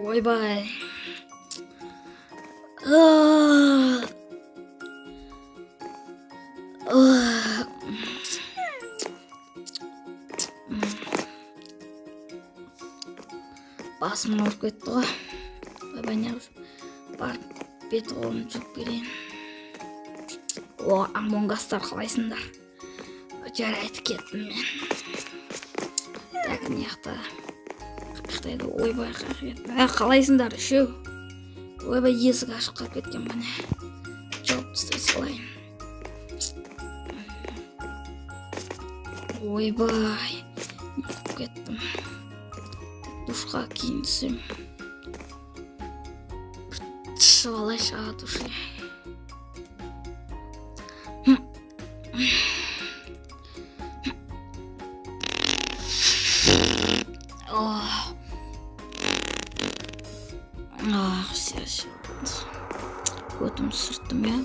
Ойбай. А, а. Басым ауырып кетті ғой. Ойбай, неғып барып бет қолымды жуып келейін. О, амонгастар, қалайсыңдар? Жарайды, кеттім мен. Так, мына жақта қаяқта еді? Ойбай, қаяққа кеттім? Ә, қалайсыңдар, үшеу? Ойбай, есік ашық қалып кеткен ба, не? Жауып тастай салайын. Ойбай, не қылып кеттім? Душқа киінсем, бір түсіп алайыншы от души. Ох. Ах, все, все. Көтім сүрттім, иә.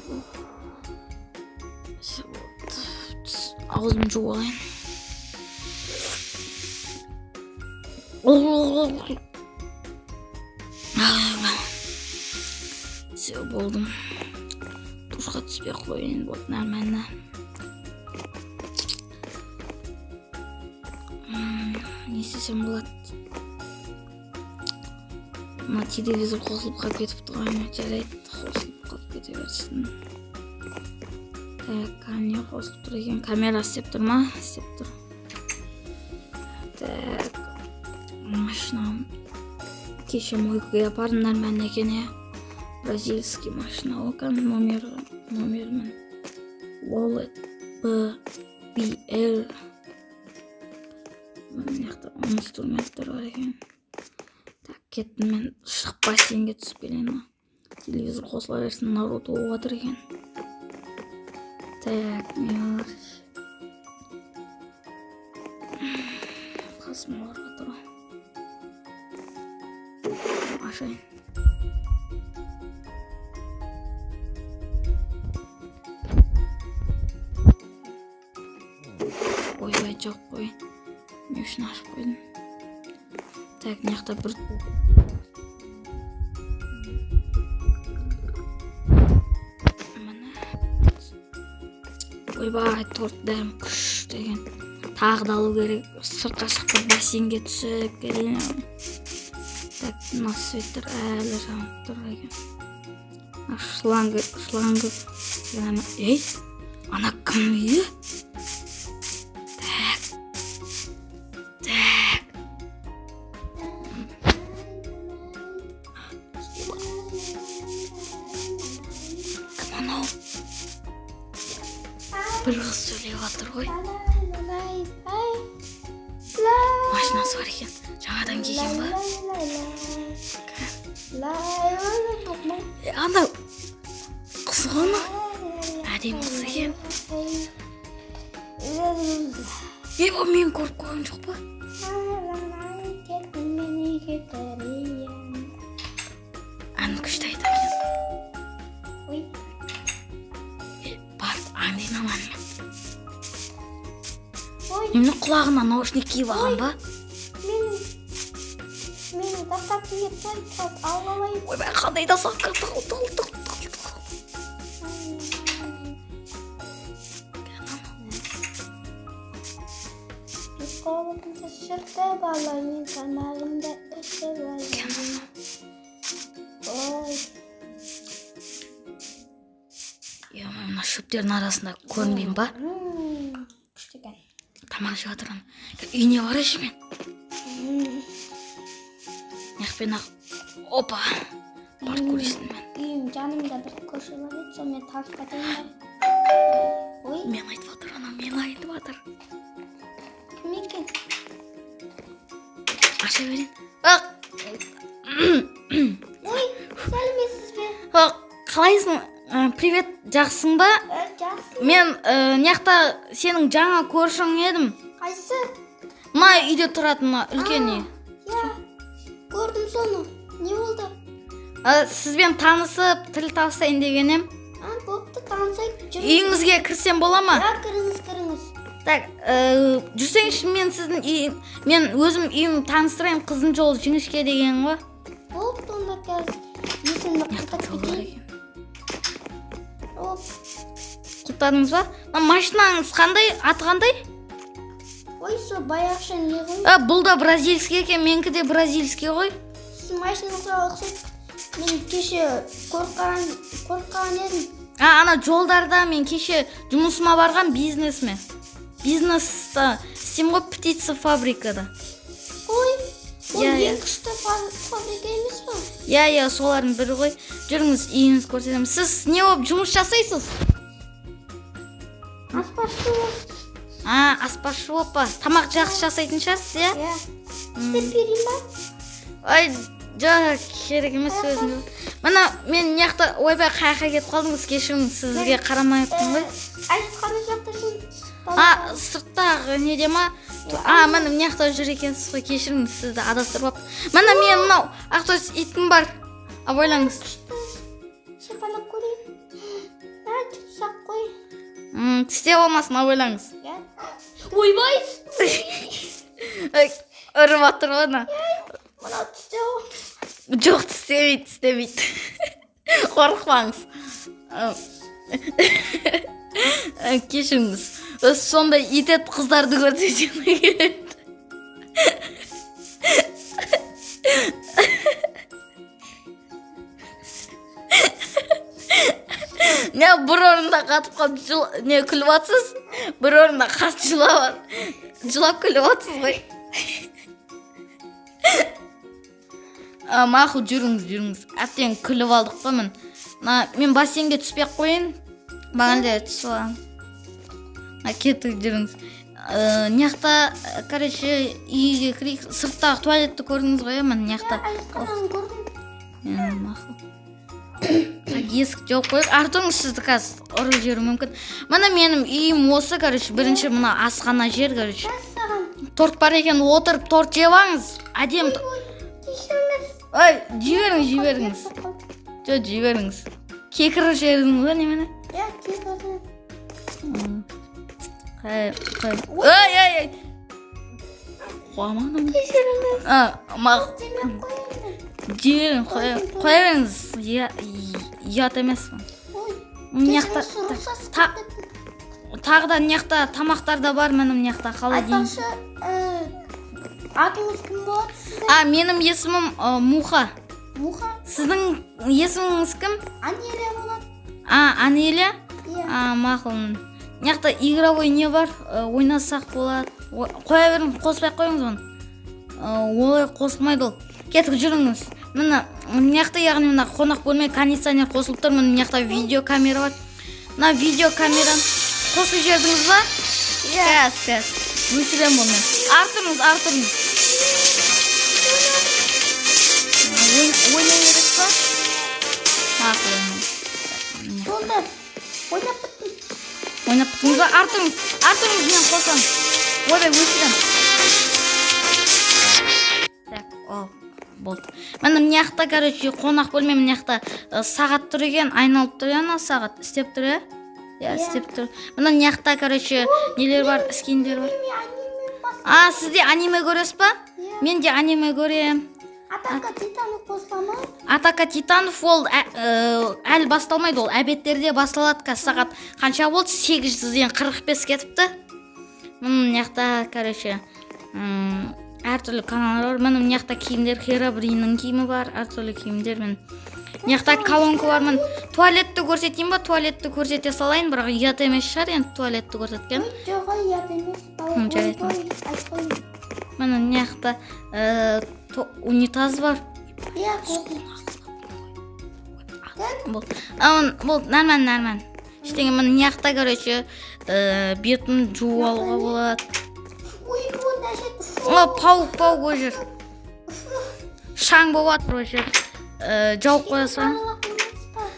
Все, вот. Аузымды жуып алайын. Все, болдым. Душқа түспей ақ қояйын, вот, нормально. Не істесем болады? Мына телевизор қосылып қалып кетіпті ғой. Жарайды, қосылып қалып кете берсін. Так, не қосылып тұр екен? Камера істеп тұр ма? Істеп тұр. Так, машинам кеше мойкаға апардым, нормально екен, иә. Бразильский машина ғой кәдімгі. Номермен Лолет Б Б Л. Мына жақта инструменттер бар екен. Так, кеттім мен, шығып бассейнге түсіп келейін. Телевизор қосыла берсін, Наруто болып жатыр екен. Так, не бар? Қасым ауырып жатыр ғой, ашайын. Ойбай, жауып қояйын. Не үшін ашып қойдым? Так, мына жақта бір, міне. Ойбай, торт дәм күшті екен, тағы да алу керек. Сыртқа шығып бір бассейнге түсіп келейін. Так, мына светтер әлі жанып тұр екен. Мына шланг, шланг. Ей, ана кім үйі? Так, так, кім анау? Бір қыз сөйлеп жатыр ғой. Машинасы бар екен, жаңадан келген ба? Е, ана қыз ғой ана, әдемі қыз екен. Е, бұл мені көріп қойған жоқ па? Ән күшті айтады екен. Е, барып аңдайын ананы мен. Немене, құлағына наушник киіп алған ба? Менің доставкам келіп тұр, қазір алып алайын. Ойбай, қандай доставка? Тығыл, тығыл, тығыл, тығыл, тығыл. Қолымды сүртіп алайын, тамағымды ішіп алайын. Ой. Е, мына шөптердің арасында көрінбеймін ба? Күшті екен. Тамақ жеп жатыр ана. Үйіне барайыншы мен. Мына ақ. Опа, барып көрейін мен. Үйім жанымда бір көрші бар еді, сонымен танысып кетейін ба? Ой. Мен айтып жатыр ана, мен айтып жатыр. Кім екен? Аша берейін. Ақ. Ой, сәлеметсіз бе? Ақ, қалайсың? Привет, жақсың ба? Жақсы. Мен мына жақта сенің жаңа көршің едім. Қайсы? Мына үйде тұратын, мына үлкен үй. Иә, көрдім соны. Не болды? Сізбен танысып, тіл табысайын деген ем. А, бопты, танысайық, жүріңіз. Үйіңізге кірсем бола ма? Иә, кіріңіз, кіріңіз. Так, жүрсеңізші, мен сіздің үй, мен өзім үйім таныстырайын, қыздың жолы жіңішке деген ғой. Болыпты, онда қазір есімді құлыптап Жол бар кетейін. екен. Оп. Құлыптадыңыз ба? Мына машинаңыз қандай, аты қандай? Ой, сол баяғыша не ғой? А, бұл да бразильский екен, менікі де бразильский ғой. Сіздің машинаңызға ұқсайды. Мен кеше көріп қалған едім. А, ана жолдарда мен кеше жұмысыма барған, бизнесмен. Бизнеста істеймін ғой, птица фабрикада. Ой, ол Иә, иә. ең күшті фабрика емес па? Иә, солардың бірі ғой. Жүріңіз, үйіңізді көрсетемін. Сіз не болып жұмыс жасайсыз? Аспазшы болып. А, аспазшы болып па? Тамақ жақсы жасайтын шығарсыз, иә? Иә. Істеп берейін ба? Ай, жоқ, керек емес өзім. Мына мен мына жақта, ойбай, қай жаққа кетіп қалдыңыз? Кешіріңіз, сізге қарамай аттым ғой. Әжетхана жақта. А, сырттағы неде ма? А, міне, мына жақта жүр екенсіз ғой. Кешіріңіз, сізді адастырып алып. Міне, мен мынау ақтөс итім бар, абайлаңыз. Шапалақ көрейін. А, жұмсақ қой. Тістеп алмасын, абайлаңыз. Иә. Ойбай! Ай, ұрып жатыр ғой ана. Мынау тістеу. Жоқ, тістемейді, тістемейді, қорықпаңыз. Кешіріңіз, өзі сондай ит еді, қыздарды көрсе, жыны келеді. Не, бір орында қатып қалып не күліп жатсыз? Бір орында қатып жылап, жылап күліп жатсыз ғой. А, мақұл, жүріңіз, жүріңіз. Әбден күліп алдық қой. Мін, мына мен бассейнге түспей ақ қояйын, маған да түсіп аламын. А, кеттік, жүріңіз. Мына жақта, короче, үйге кірейік. Сырттағы туалетті көрдіңіз ғой, иә? Міне, мына жақта. Әжетхананы көрдім. Иә, мақұл. Так, есік жауып қояйық. Артыңыз, сізді қазір ұрып жіберуі мүмкін. Міне, менің үйім осы, короче. Бірінші мына асхана жер, короче. Мәссаған. Торт бар екен, отырып торт жеп алыңыз, әдемі. Ой, кешіріңіз. Ой, жіберіңіз, жіберіңіз. Жоқ, жіберіңіз. Кекіріп жібердіңіз ба, немене? Иә, кекірдім. Қай, қай, ой, ой, ой, қуамадым. Кешіріңіз. А, мақұл. Жемей ақ қояйын. Жіберің, қоя беріңіз. Иә, ұят емес пе? Ой, Мына жақта кешіріңіз, рұқсатсыз кеттім. Тағы да мына жақта тамақтар да бар, міне, мына жақта холодильник. Айтпақшы, атыңыз кім болады сіздің? А, менің есімім Муха. Муха. Сіздің есіміңіз кім? Анелия болады. А, Анелия. Иә. А, мақұл. Мына жақта игровой не бар, ойнасақ болады. Қоя беріңіз, қоспай ақ қойыңыз оны. Олай қосылмайды ол. Кеттік, жүріңіз. Міне, мына жақта, яғни мына қонақ бөлме, кондиционер қосылып тұр. Міне, мына жақта видеокамера бар. Мына видеокамераны қосып жібердіңіз ба? Иә. Қазір, қазір өшіремін бұны мен. Артыңыз, артыңыз. Ойнай бересіз ба? Мақұл, ойнай. Болды. Ойнап біттім. Ойнап біттіңіз ба? Артыңыз, артыңыз, мен қосамын. Ойбай, өшіремін. Так, о, болды. Міне, мына жақта, короче, қонақ бөлме. Мына жақта сағат тұр екен, айналып тұр, иә. Ана сағат істеп тұр, иә? Иә, Иә. істеп тұр. Міне, мына жақта, короче, нелер бар, скиндер бар. Мен аниме бас. А, сіз де аниме көресіз ба? Иә. Мен де аниме көремін. Атака Титаны қосыла ма? Атака Титанов ол әлі басталмайды, ол обедтерде басталады. Қазір сағат қанша болды? 8:45 кетіпті. Міне, мына жақта, короче, әртүрлі каналдар бар. Міне, мына жақта киімдер, Херобриннің киімі бар, әртүрлі киімдер. Міне, мына жақта колонка бар. Міне, туалетті көрсетейін ба? Туалетті көрсете салайын, бірақ ұят емес шығар енді туалетті көрсеткен. Ой, жоқ, ой, ұят емес. Жарайды. Ой, айтпаймын. Міне, мына жақта унитаз бар. Иә, көрдім. Болды, а, болды, нормально, нормально, ештеңе. Міне, мына жақта, короче, бетін жуып алуға болады. Ой, онда әжет. О, паук, паук, ол жер шаң болып жатыр, ол жер жауып қоя салайын.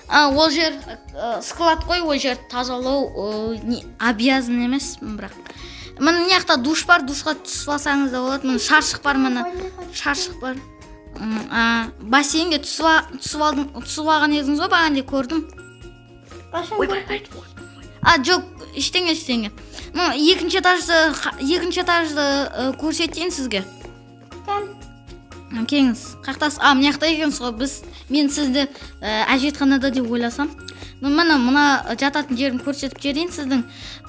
А, ол жер склад қой, ол жер тазалау не, обязан емеспін бірақ. Міне, мына жақта душ бар, душқа түсіп алсаңыз да болады. Міне, шаршық бар, міне, шаршық бар. А, бассейнге түсіп алдым, түсіп алған едіңіз ғой, бағана көрдім. Қашан Ойбай, көрдің? А, жоқ, ештеңе, ештеңе. Ну, екінші этажды, екінші этажды көрсетейін сізге. Кән. Келіңіз, қаяқтасыз? А, мына жақта екенсіз ғой. Біз, мен сізді әжетханада деп ойласам. Ну, міне, мына жататын жерін көрсетіп жіберейін сіздің.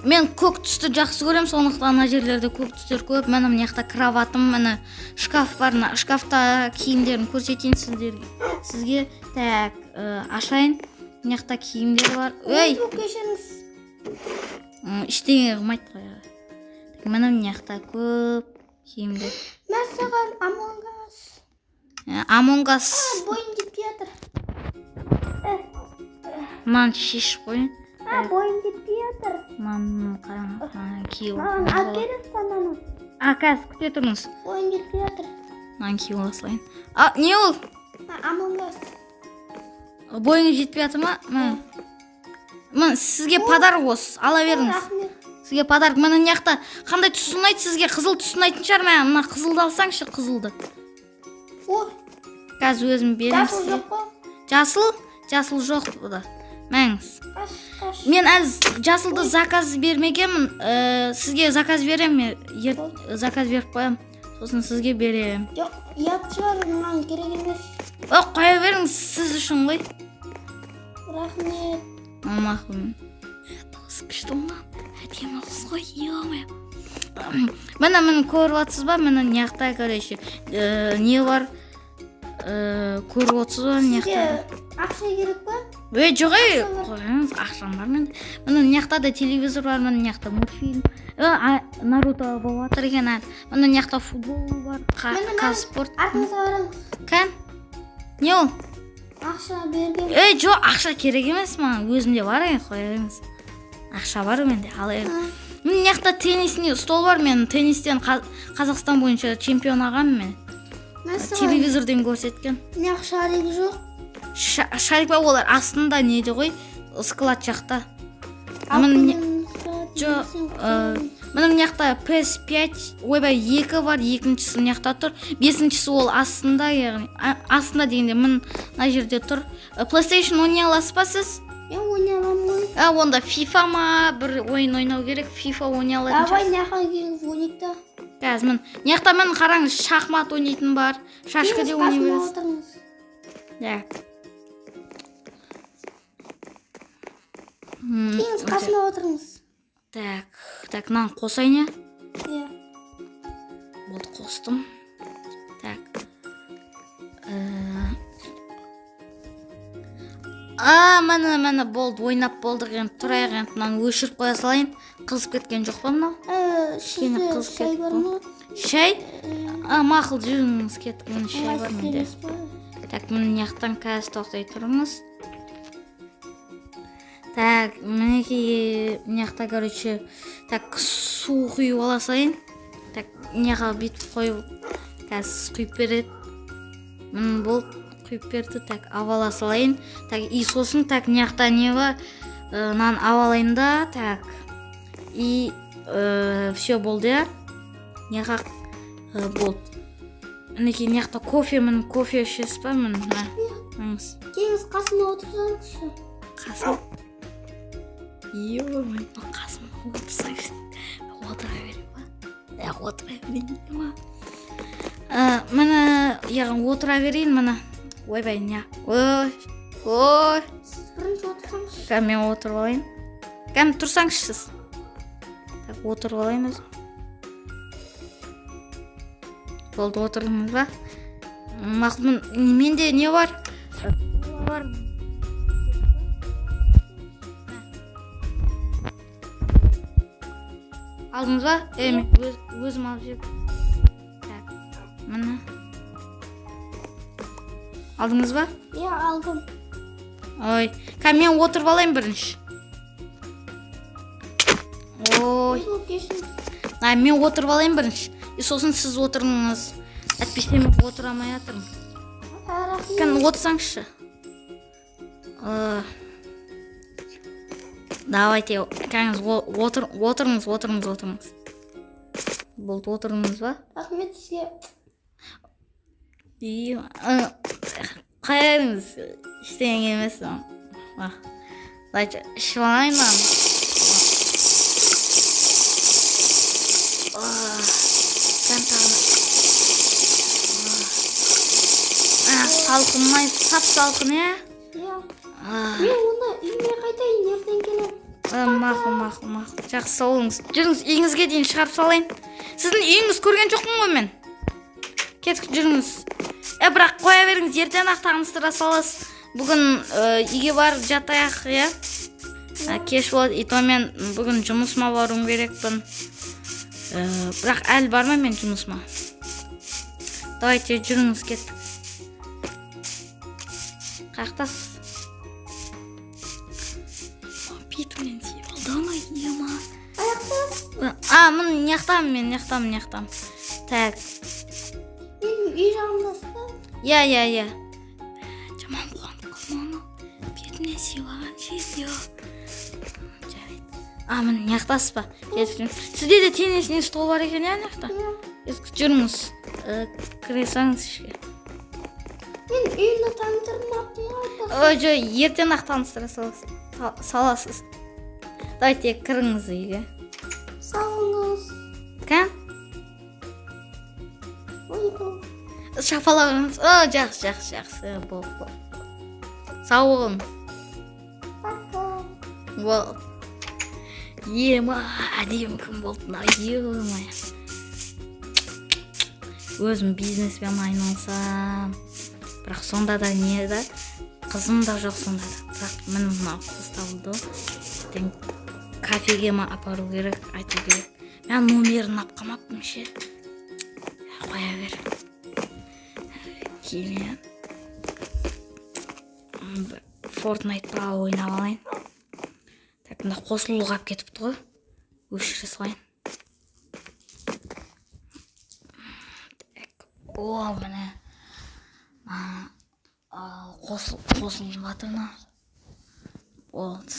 Мен көк түсті жақсы көремін, сондықтан мына жерлерде көк түстер көп. Міне, мына жақта кроватым, міне, шкаф бар. Мына шкафта киімдерін көрсетейін сіздерге, сізге. Так, ашайын. Мына жақта киімдер бар. Ей! Ой, кешіріңіз. Ештеңе қылмайды ғой. Так, міне, мына жақта көп киімдер. Мәссаған, Among Us. Among Us. Бойым жетпей жатыр. Мынаны шешіп қояйын. А, бойым жетпей жатыр. Мынаны қараңыз, мынаны киіп Маған алуға алып болады. беріңіз ананы. А, қазір, күте тұрыңыз. Бойым жетпей жатыр. Мынаны киіп ала салайын. А, не ол? А, Among Us. Бойыңыз жетпей жатыр ма? Міне, міне, сізге подарок осы, ала беріңіз. Рахмет. Сізге подарок. Міне, мына жақта қандай түс ұнайды сізге? Қызыл түс ұнайтын шығар. Мә, мына қызылды алсаңшы, қызылды. Ой, Қазір өзім беремін жасыл сізге. жоқ қой. Жасыл, жасыл жоқ бұда. Мәңіз. Қаш, қаш. Мен әлі жасылды заказ бермегенмін. Сізге заказ беремін мен. Заказ беріп қоямын, сосын сізге беремін. Жоқ, ұят шығар, маған керек емес. О, қоя беріңіз, сіз үшін ғой. Рахмет. Мақұл. Дауысы күшті ма, әдемі қыз ғой, е. Міне, міне, көріп жатсыз ба? Міне, мына жақта, короче, не бар, көріп отырсыз ба мына Сізге жақта? ақша керек па? Ей, жоқ, ей, Ақша бар. қойыңыз, ақшам бар менде. Міне, мына жақта да телевизор бар, міне, мына жақта мультфильм. Наруто болып жатыр екен әлі. Міне, мына жақта футбол бар. Міне, міне. Қазспорт. Артыңызға қараңыз. Кән, не ол? Ақша берген. Ей, жоқ, ақша керек емес маған, өзімде бар ей, қоя беріңіз. Ақша бар менде, ала бер. Мына жақта теннисный стол бар. Мен теннистен Қазақстан бойынша чемпион ағамын мен. Мәссаған. Телевизорден көрсеткен. Мына шарик жоқ. Шарик па? Олар астында неде ғой, склад жақта. Алып Міне. келіңіз ба? Жоқ, Сен міне, мына жақта PS5, ойбай, екі бар, екіншісі мына жақта тұр, бесіншісі ол астында, яғни астында дегенде, міне, мына жерде тұр. PlayStation ойнай аласыз ба сіз? Мен ойнай аламын ғой. А, онда FIFA ма, бір ойын ойнау керек, FIFA ойнай алатын Давай, шығарсыз. мына жаққа келіңіз, ойнайық та. Қазір, міне, мына жақта, міне, қараңыз, шахмат ойнайтын бар, шашка де Келіңіз, ойнай қасыма бересіз. отырыңыз. Иә. Келіңіз, қасыма отырыңыз. Так, так, мынаны қосайын, иә? Иә. Болды, қостым. Так. А, міне, міне, болды, ойнап болдық енді, тұрайық енді, мынаны өшіріп қоя салайын. Қызып кеткен жоқ па мынау? Кішкене Сізде қызып шай кетті бар ғой. ма? Шай? А, мақұл, жүріңіз, кеттік, міне, шай бар Ыңғайсыз менде. емес па? Так, міне, мына жақтан қазір, тоқтай тұрыңыз. Так, мінекей, мына жақта, короче, так, су құйып ала салайын. Так, мына жаққа бүйтіп қойып, қазір құйып береді. Міне, болды, құйып берді. Так, ала ала салайын. Так, и сосын, так, мына жақта не бар? Мынаны ала алайын да, так. И все, болды, иә? Мына жаққа болды. Мінекей, мына жақта кофе, міне, кофе ішесіз ба? Міне, мына. Маңыз. Келіңіз, қасыма отырсаңызшы. Қасым. Ё-моё, қасыма отырсаңшы. Отыра берейін ба? Иә, отыра берейін ма? Міне, яғни отыра берейін, міне. Ойбай, не? Ой, ой. Сіз бірінші отырсаңызшы. Кәне, мен отырып алайын. Кәне, тұрсаңызшы сіз. Так, отырып алайын өзім. Болды, отырдыңыз ба? Мақұл, менде не бар? Бар. Алдыңыз ба? Е, мен өзім алып жеп. Так, міне. Алдыңыз ба? Иә, алдым. Ой, кәне, мен отырып алайын бірінші. Ой, Ой, кешіріңіз. А, мен отырып алайын бірінші. И сосын сіз отырыңыз. Әйтпесе мен отыра алмай жатырмын. А, рахмет. Кәне, отырсаңызшы. Давайте, кәңіз, отыр, отырыңыз, отырыңыз, отырыңыз. Болды, отырдыңыз ба? Рахмет сізге. И, қайырыңыз, ештеңе емес. Давайте, ішіп алайын мынаны. Салқын, сап салқын, иә? Иә. А, Мен онда үйіме қайтайын, ертең келемін. Мақұл, мақұл, мақұл, жақсы, сау болыңыз. Жүріңіз, үйіңізге дейін шығарып салайын. Сіздің үйіңіз көрген жоқпын ғой мен. Кеттік, жүріңіз. Бірақ қоя беріңіз, ертең ақ таныстыра саласыз. Бүгін үйге барып жатайық, иә. Кеш болады, и то мен бүгін жұмысыма баруым керекпін. Бірақ әлі бармаймын мен жұмысыма. Давайте, жүріңіз, кеттік. Қаяқтасыз? Бетімнен тиіп алды ана, ема. А, міне, мына жақтамын мен, мына жақтамын, мына жақтамын. Так. Менің үй жағымдасыз ба? Иә. Жаман қуанып қалдым, ана бетімнен сүйіп алған ше. Жарайды. А, міне, мына жақтасыз ба? Кетіп. Сізде де теннисный стол бар екен, иә, ана жақта? Иә. Жүріңіз. Кіре салыңыз ішке. Мен үйімді таныстырмаппын ғой, айтпақшы. Ой, жоқ, ертең ақ таныстыра саласыз. Давайте, кіріңіз үйге. Сау болыңыз. Кән. Ойбай. Шапалағыңыз. О, жақсы, жақсы, жақсы, болды, болды. Сау болыңыз. Пока. Болды. Ема, әдемі күн болды мынау, ё. Өзім бизнеспен айналысам, бірақ сонда да не да, қызым да жоқ сонда да. Бірақ міне, мынау қыз табылды. Ертең кафеге ма апару керек, айту керек. Мен номерін алып қалмаппын ше. Қоя бер. Кейін Фортнайт па ойнап алайын. Так, мына қосылуға алып кетіпті ғой, өшіре салайын. Так, о, міне, қосылып жатыр мына. Болды.